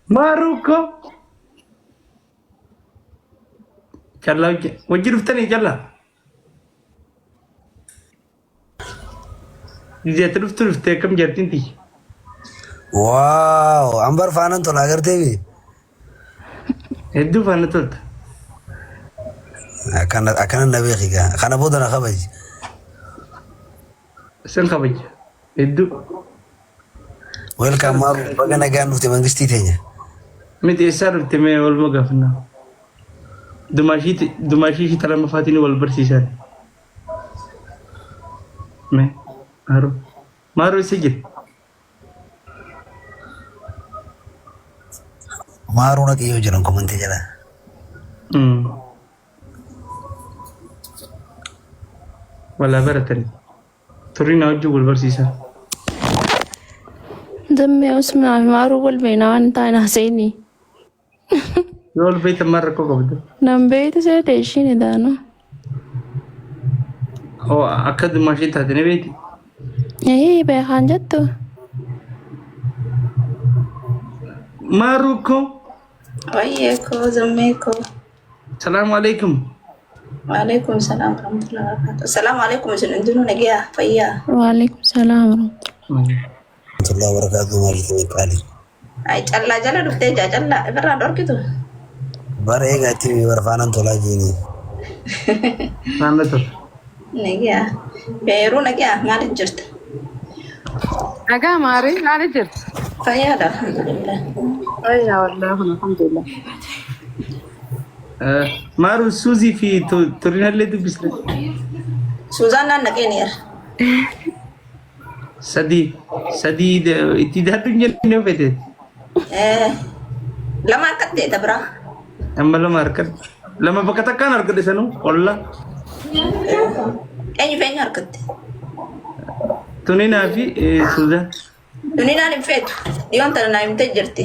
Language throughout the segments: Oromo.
Maaruuko. Callaa wajji wajji dhuftanii callaa. Gizeetti dhuftu dhuftee akkam jaartiin tiyya. Waaw, ambar faanan tola agartee mi? Hedduu faana tolta. Akkana akkana na beeki gaa. Kana booda na kabaji. Sin kabaja. Hedduu. Welcome maaru baga nagaan dhufte mangistii teenya. Miti eessaa dhufte mee waluma gaafannaa. Dumaashii ishii tala maffaatiin wal barsiisan. Mee maaruu. Maaruu eessa jira? Maaruu naqi yoo jiran komantii jala. Walaa baratanii. Turrii na wajjin wal barsiisan. Dammee Usmanaa fi Maaruu wal beeknaa waan hin taane haasa'ini. Yoo wal beektan maal rakkoo qabdu? Nan beektu seete ishiin idaanu. Oo akka dumaashii taate ni beekti. Ee beekaan jettu. Maaruu koo. Wayyee koo zammee koo. Salaamu alaikum. Waalaikum salaam warahmatullahi wabarakatuh. Salaamu alaikum isin hundinuu nagayaa fayyaa. Waalaikum salaam warahmatullahi. Warahmatullahi wabarakatuh maali ta'e qaali. Ay callaa jala dhuftee jaa callaa ifirraa dhorkitu. Bara eegaa itti bara faanan tolaa jeeni. Naannoo tola. Nagayaa. Beeruu nagayaa maaliif jirta? Nagaa maarii maali jirti? Fayyaadha alhamdulillah. Fayyaa wallaahi kun alhamdulillah. Maaru Suuzii fi Turinallee dubbisne. Suuzaan naan naqeeneera. Sadii sadii itti daadhu hin jenne yoo fete. Lama harkatti ta'e biraa. Amma lama harkadhe. Lama bakka takkaan harkadhe sanuu olla. Eenyu fi eenyu harkatte? Tuninaa fi Suuzaan. Tuninaan hin feetu. Dhiyoon tana naa himtee jirti.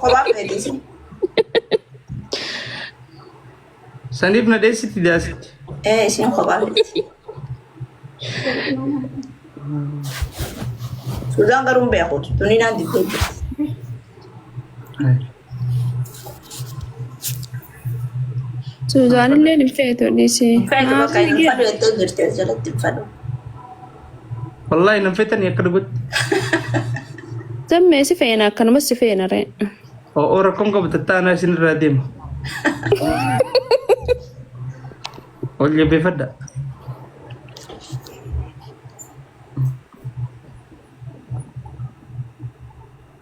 Kophaa feeti isin. Saniif na dheessiti daasitti. Ee isin kophaa feeti. Suuzaan garuu hin beeku. Tuninaan diddee jirti. Suuzaan illee hin feetu dhiisii. Feetu bakka hin fadhu jettee jirti as jalatti hin fadhu. Wallaahi nan fetanii akka dhugatti. Zammee si feena akkanumas si feena ree. Oo rakkoon qabu tattaanaa isin irraa deema. Ol jabeeffadha.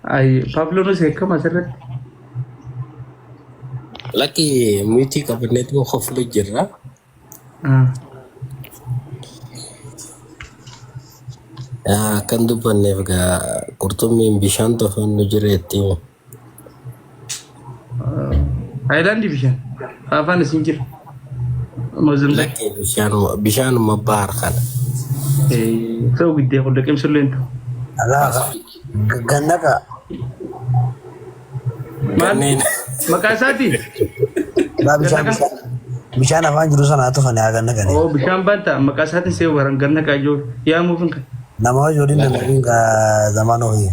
Ay, Pabloonus eekama asirratti. Lakki miitii qabanneetu koflu jirra. Ah. Akkan dubbanneef gaa qurxummiin bishaan tofannu jireetti. Haayilaandii bishaan. Afaan isin jira. Mozambique. Lakki bishaanuma bishaanuma baar kana. Ta'uu giddee kun liqimsullee hin ta'u. Alaa gannaqa Maal? Ganneen Maqaa isaati? laa bishaan Gannaqa? bishaan bishaan afaan jiru sana haa tufani haa gannaqani. Oo bishaan baanta maqaa isaatiin see waran gannaqa ijoo yaamuuf hin kan. Nama wajjin danda'uun gaa zamaan ofii.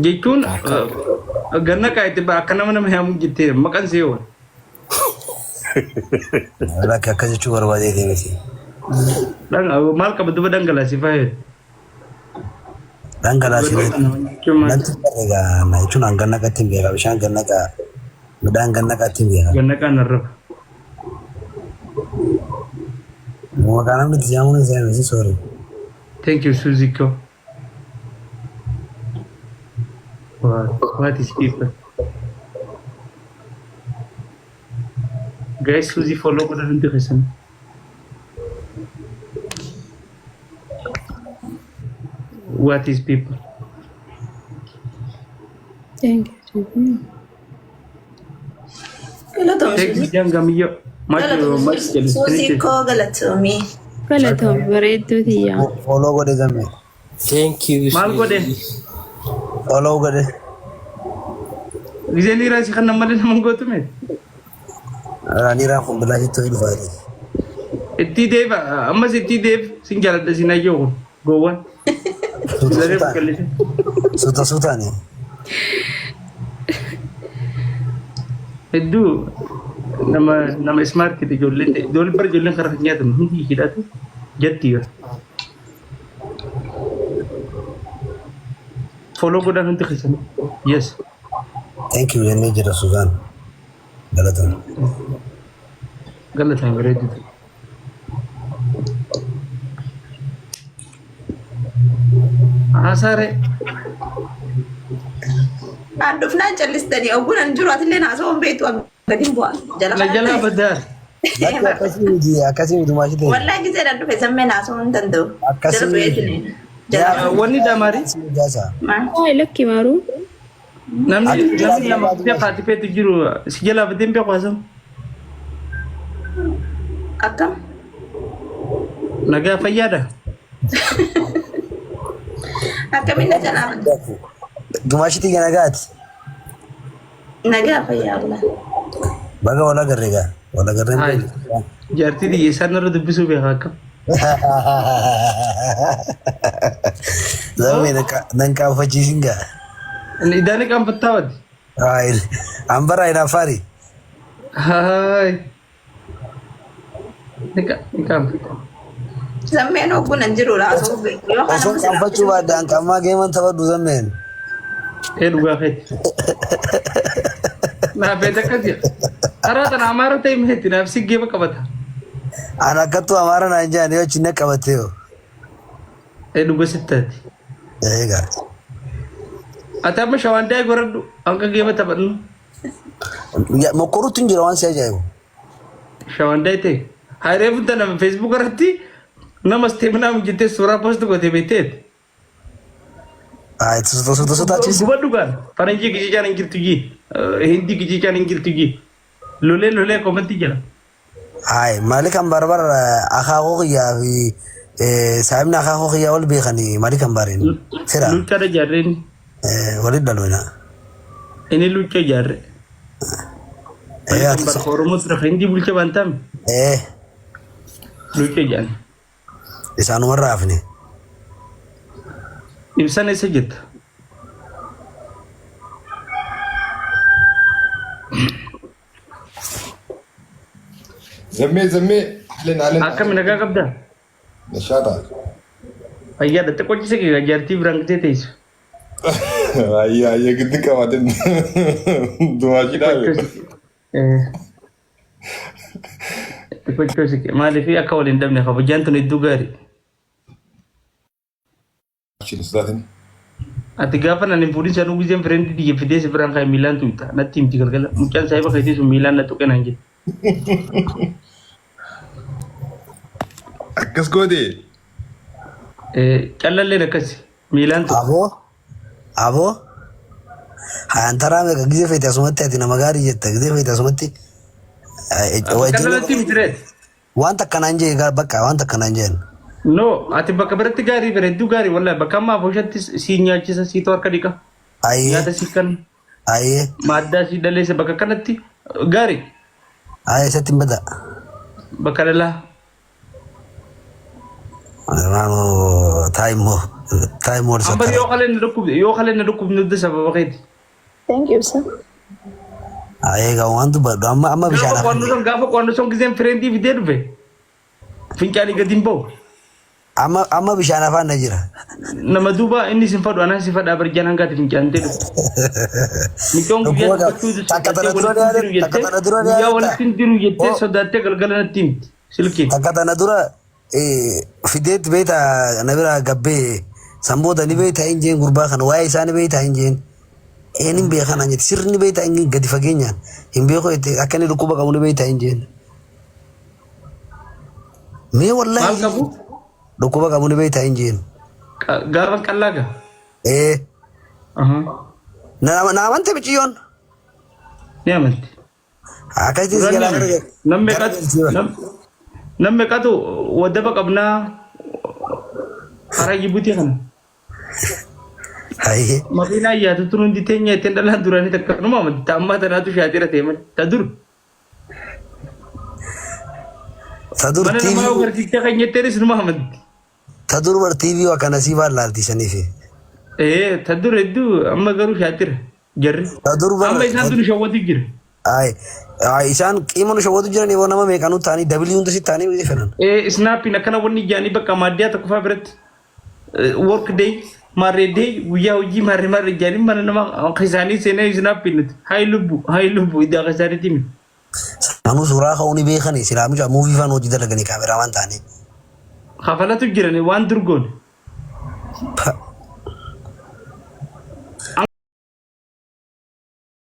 Jechuun gannaqa itti akka nama nama yaamuuf jettee maqaan see waran. Lakki akkas jechuu barbaadeeti miti. Maal qaba duba dhangalaasii faayee. Dhangalaasii natti barre gaa na jechuun an gannaqatti hin beeka bishaan gannaqa midhaan gannaqatti hin beeka. Gannaqaan arraba. Maqaa namni itti jaamuun isaa miti sorry. Thank you Suziko. What, what is people? Guys, Suzy follow godhan hundi keessan. What is people? Thank you. Galatoomi Thank you Suuzii. Jangamiyo. Machu Galatoomi machu Suuzii. Suuzii koo galatoomii. Galatoom bareedduu tiyyaa. Follow godhe gamme. Thank you. Maal godhe? Follow godhe. Giseen dhiiraa si kan malee nama gootu mee? Dhiiraan kun bilaa sitti ho'i dhufaati. Itti deeb ammas itti deeb sin jaaladha sin ayyoo kun gowwaan. Suuta Laree suutaan. buqqallise. Suuta suutaani. Hedduu nama nama ismaartiidha ijoolleen ta'e. Ijoolleen bara ijoolleen karaa kan nyaatamu hundi ishiidhaatu jatti yoo. Follow godhaan hundi keessanii. Yes. Thank you jennee jira Suzaan. Galatoon. Galataan bareedu. Haasaare. An dhufnaan callistanii ogguun an jiru atillee haasawuu hin beektu an gadi hin bu'a. Jala Na jalaa badaa. Lakki akkasii miti akkasii miti maashii ta'e. Wallaahi gisee dhaan dhufe sammeen haasawuu hin danda'u. Akkasii Jala bu'eetini. Jala Wanni damaari. Jaasa. Maal? Ay lakki maaruu. Namni Ati namni jalaa lama baaduu kutee kaatifeetu jiru si jalaa badee hin beeku haasa'u. Akkam? Nagaa fayyaadha. Akkamiin na jalaa badde? Dumaashitii ganagaati. Nagaa fayyaa wallaahi. Baga wal agarre gaa. Wal agarreen Hayi. Jaartii xiyya isaan irra dubbisuu beeka akkam. Zammee nan qaanfachiisin gaa. Inni idaanii qaanfattaa wati. Hayi. An bara hin affaari. Hayi. Ni qaanfatta. Sammeen ogguun an jiru haasawuu beektu. Yoo kana Osoo amma silaa qaanfachuu baadde an qammaa geeman taphadhu zammeen. Ee dhugaa keeti. Naaf beekta akkas jedha. Karaa tana amaara ta'e meeti naaf si geeba qabata. An akkattuu amaara naan jedhan yoo achi na qabatte yoo. Ee dhuga sittaati. Eegaa. Ati amma shawaan daa'e goradhu hanga geeba taphadhu. Mokkoruutti hin jira waan si ajaa'ibu. Shawaan daa'e ta'e. Hayree funta nama Facebook irratti nama steeminaa jettee suuraa post gootee beekteet. Ay, suuta suuta suuta achiis. Gubadhu gaan faranjii gijijaan hin jirtu jii hindii gijijaan hin jirtu jii lolee lolee komantii jala. Ay, maali kan barbar akaakuu kiyyaa fi saahibni akaakuu kiyyaa wal beekanii maali kan baariin fira Luuccaadha ijaarreen waliin dhaloina. inni luucca ijaarre. Ati Barka Oromoo ture hindii bulcha waan taame luucca ijaarre. Isaanumarraa hafne. Ibsan eessa jirta? Zammee zammee ahlan ahlan. Akkami nagaa qabdaa? Nashaata. Fayyaadha xiqqoo cise kee jaartii biraan gisee teessu. Ayyaa ayyaa giddi qabaatin dumaashii dhaabe. Xiqqoo siqe maaliif akka waliin dhabne kabajaan tun hedduu gaarii. Achiin sodaatin. Ati gaafa nan hin fuudhin sanuu giseen fireendii biyya fidee si biraan ka'e miilaan tuqxa natti himti galgala mucaan saahiba keetii sun miilaan na tuqe naan jedhe. Akkas goote. Callalleen akkasi miilaan tuqa. Aboo aboo hayantaraa meeqa gizee feete asumatti ati nama gaarii jetta gizee feete asumatti Callalatti mitireet. waan takka naan jee bakka waan takka naan jeen. No ati bakka biratti gaarii bira hedduu gaarii wallahi bakka ammaa foshatti si nyaachisa siitu harka dhiqa Ayyee nyaata si kan ayyee maaddaa si dhaleessa bakka kanatti gaarii ayyee isatti hin bada. bakka dhalaa. Maamo taayimoo taayimoo wal Amma sattara. yoo kalee na dhukkubne yoo kalee na dhukkubne hunda sababa keeti. Thank you, sir. Ayyee gaa waan dubbadhu amma amma bishaan Gaafa qo'annoo sun gaafa qo'annoo sun giseen fireendii fidee dhufe fincaanii gadi hin ba'u. amma amma bishaan afaan na jira. Nama duuba inni sin fadhu anaa si fadhaa barjaan hangaati fincaantee dhufe. Micoon guyyaa Dhukkuba dubbachuu takka tana sodaattee dura walitti hin dhiyaate diru takka jettee tana dura guyyaa dhiyaate walitti hin diru jettee Oh. sodaattee galgala natti himti silkiin. Takka tana dura fideet beektaa na bira gabbee san booda ni beektaa hin jeen gurbaa kana waa'ee isaa ni beektaa hin jeen. Een hin beekan an jette sirni beektaa hin jeen gadi fageenyaan hin beeku jette akka inni dhukkuba qabu ni beektaa hin jeen. Mee Maal wallaahi qabu? dhukkuba qabu ni beektaa hin jeen. Gaafa qallaa gaa. Ee na amante miciyyoon. Ni amanti. Akkasitti si jalaa gara Namni gara galchee bara. namni qatu wadaba qabnaa karaa Jibuutii kana. Hayyee. Makiinaa yaatu tun hundi teenya ittiin dhalaan duraanii takka numa amanti. Ta ammaa tanaatu shaatira ta'e malee. Ta dur. Ta dur Mana namaa yoo TV garsiiftee kan jetteeris numa amanti. ta dur bar TV akkana sii baallaalti saniifi. Ee ta dur hedduu amma garuu shaatira. Jarri. Ta dur bar Amma isaan tun shawwatu jira. Ay, ay, isaan qiima nu shawwatu jiran yoo nama meeqanuu ta'anii dabilii hunda si ta'anii miti fedhan. Ee snaappiin akkana wanni ijaanii bakka maaddiyaa tokko fa'aa biratti work day maarree day guyyaa hojii maarree maarree ijaanii mana nama isaanii seenee snaappiin nuti hayi lubbu hayi lubbu idaa isaaniitti himi. Anuu suuraa ka'uu ni beekani silaa mucaa muuvii faan hojii dalaganii kaameraamaan ta'anii. Kafalatu jiran waan durgoon.